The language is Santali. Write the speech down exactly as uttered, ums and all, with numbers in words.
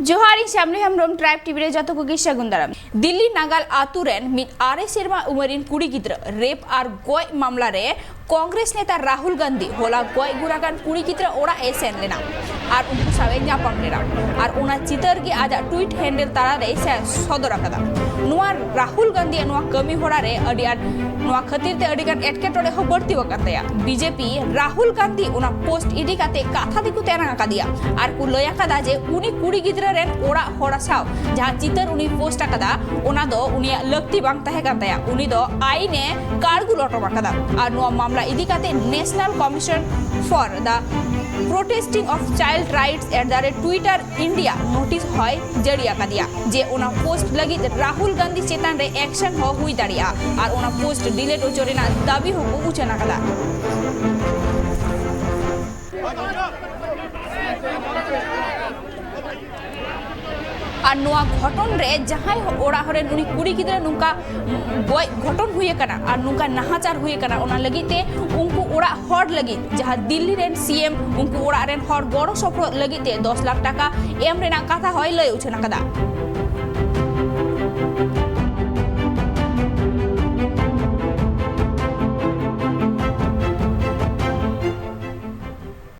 ᱡᱚᱦᱟᱨ, ᱤᱧ ᱥᱟᱢᱞᱤ ᱦᱮᱢᱵᱨᱚᱢ, ᱴᱨᱟᱭᱤᱵᱽ ᱴᱤᱵᱷᱤ ᱨᱮ ᱡᱚᱛᱚ ᱠᱚᱜᱮ ᱥᱟᱹᱜᱩᱱ ᱫᱟᱨᱟᱢ᱾ ᱫᱤᱞᱞᱤ ᱱᱟᱜᱟᱞ ᱟᱛᱩ ᱨᱮᱱ ᱢᱤᱫ ᱟᱨᱮ ᱥᱮᱨᱢᱟ ᱩᱢᱮᱨᱤᱱ ᱠᱩᱲᱤ ᱜᱤᱫᱽᱨᱟᱹ ᱨᱮᱯ ᱟᱨ ᱜᱚᱡ ᱢᱟᱢᱞᱟ ᱨᱮ ᱠᱚᱝᱜᱨᱮᱥ ᱱᱮᱛᱟ ᱨᱟᱦᱩᱞ ᱜᱟᱱᱫᱷᱤ ᱦᱚᱞᱟ ᱜᱚᱡ ᱜᱩᱨ ᱟᱠᱟᱱ ᱠᱩᱲᱤ ᱜᱤᱫᱽᱨᱟᱹ ᱚᱲᱟᱜ ᱮ ᱥᱮᱱ ᱞᱮᱱᱟ ᱟᱨ ᱩᱱᱠᱩ ᱥᱟᱶ ᱮ ᱧᱟᱯᱟᱢ ᱞᱮᱱᱟ ᱟᱨ ᱚᱱᱟ ᱪᱤᱛᱟᱹᱨ ᱜᱮ ᱟᱡᱟᱜ ᱴᱩᱭᱤᱴ ᱦᱮᱱᱰᱮᱞ ᱛᱟᱞᱟ ᱨᱮᱭ ᱥᱮ-, ᱥᱚᱫᱚᱨ ᱟᱠᱟᱫᱟ᱾ ᱱᱚᱣᱟ ᱨᱟᱦᱩᱞ ᱜᱟᱱᱫᱷᱤᱭᱟᱜ ᱱᱚᱣᱟ ᱠᱟᱹᱢᱤ ᱦᱚᱨᱟ ᱨᱮ ᱟᱹᱰᱤ ᱟᱸᱴ ᱱᱚᱣᱟ ᱠᱷᱟᱹᱛᱤᱨ ᱛᱮ ᱟᱹᱰᱤ ᱜᱟᱱ ᱮᱴᱠᱮᱴᱚᱬᱮ ᱦᱚᱸ ᱵᱟᱹᱲᱛᱤ ᱟᱠᱟᱱ ᱛᱟᱭᱟ᱾ ᱵᱤᱡᱮᱯᱤ ᱨᱟᱦᱩᱞ ᱜᱟᱱᱫᱷᱤ ᱚᱱᱟ ᱯᱳᱥᱴ ᱤᱫᱤ ᱠᱟᱛᱮ ᱠᱟᱛᱷᱟ ᱫᱚᱠᱚ ᱛᱮᱨᱟᱝ ᱟᱠᱟᱫᱮᱭᱟ ᱟᱨ ᱠᱚ ᱞᱟᱹᱭ ᱟᱠᱟᱫᱟ ᱡᱮ ᱩᱱᱤ ᱠᱩᱲᱤ ᱜᱤᱫᱽᱨᱟᱹ ᱨᱮᱱ ᱚᱲᱟᱜ ᱦᱚᱲ ᱥᱟᱶ ᱡᱟᱦᱟᱸ ᱪᱤᱛᱟᱹᱨ ᱩᱱᱤ ᱯᱳᱥᱴ ᱟᱠᱟᱫᱟ, ᱚᱱᱟ ᱫᱚ ᱩᱱᱤᱭᱟᱜ ᱞᱟᱹᱠᱛᱤ ᱵᱟᱝ ᱛᱟᱦᱮᱸ ᱠᱟᱱ ᱛᱟᱭᱟ᱾ ᱩᱱᱤ ᱫᱚ ᱟᱭᱤᱱ ᱮ ᱠᱟᱲᱜᱩ ᱞᱚᱴᱚᱢ ᱟᱠᱟᱫᱟ᱾ ᱟᱨ ᱱᱚᱣᱟ ᱢᱟᱢᱞᱟ ᱤᱫᱤ ᱠᱟᱛᱮ National Commission for the Protecting of Child Rights at the rate Twitter India notice ᱦᱚᱸᱭ ᱡᱟᱹᱨᱤ ᱟᱠᱟᱫᱮᱭᱟ ᱡᱮ ᱚᱱᱟ ᱯᱳᱥᱴ ᱞᱟᱹᱜᱤᱫ ᱨᱟᱦᱩᱞ ᱜᱟᱱᱫᱷᱤ ᱪᱮᱛᱟᱱ ᱨᱮ ᱮᱠᱥᱚᱱ ᱦᱚᱸ ᱦᱩᱭ ᱫᱟᱲᱮᱭᱟᱜᱼᱟ ᱟᱨ ᱚᱱᱟ ᱯᱳᱥᱴ ᱰᱤᱞᱮᱴ ᱦᱚᱪᱚ ᱨᱮᱱᱟᱜ ᱫᱟᱹᱵᱤ ᱦᱚᱸᱠᱚ ᱩᱪᱷᱟᱹᱱ ᱟᱠᱟᱫᱟ᱾ ᱟᱨ ᱱᱚᱣᱟ ᱜᱷᱚᱴᱚᱱ ᱨᱮ ᱡᱟᱦᱟᱸᱭ ᱚᱲᱟᱜ ᱦᱚᱲ ᱨᱮᱱ ᱩᱱᱤ ᱠᱩᱲᱤ ᱜᱤᱫᱽᱨᱟᱹ ᱱᱚᱝᱠᱟ ᱜᱚᱡ ᱜᱷᱚᱴᱚᱱ ᱦᱩᱭ ᱟᱠᱟᱱᱟ ᱟᱨ ᱱᱚᱝᱠᱟ ᱱᱟᱦᱟᱪᱟᱨ ᱦᱩᱭ ᱟᱠᱟᱱᱟ, ᱚᱱᱟ ᱞᱟᱹᱜᱤᱫ ᱛᱮ ᱩᱱᱠᱩ ᱚᱲᱟᱜ ᱦᱚᱲ ᱞᱟᱹᱜᱤᱫ, ᱡᱟᱦᱟᱸ ᱫᱤᱞᱞᱤ ᱨᱮᱱ ᱥᱤ ᱮᱢ, ᱩᱱᱠᱩ ᱚᱲᱟᱜ ᱨᱮᱱ ᱦᱚᱲ ᱜᱚᱲᱚ ᱥᱚᱯᱚᱦᱚᱫ ᱞᱟᱹᱜᱤᱫ ᱛᱮ ᱫᱚᱥ ᱞᱟᱠᱷ ᱴᱟᱠᱟ ᱮᱢ ᱨᱮᱱᱟᱜ ᱠᱟᱛᱷᱟ ᱦᱚᱸᱭ ᱞᱟᱹᱭ ᱩᱪᱷᱟᱹᱱ ᱟᱠᱟᱫᱟ᱾